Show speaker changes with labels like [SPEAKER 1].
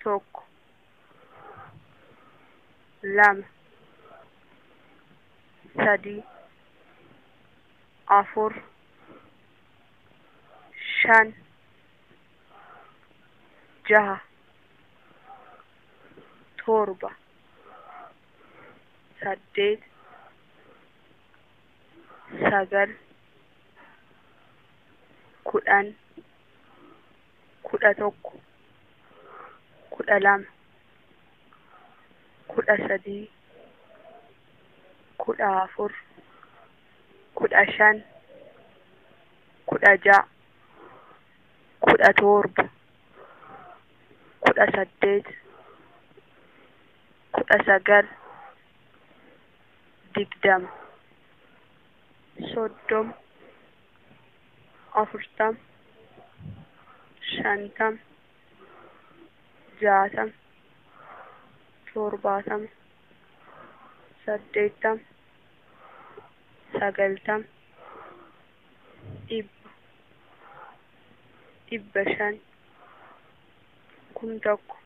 [SPEAKER 1] 1, 2, 3, 4, 5, 6, 7, 8, 9, 10, 11, 12, 13, 14, 15, 16, 17, 18, 19, 20, 30, 40, 50, 60, 70, 80, 90, 100, 500, 1000.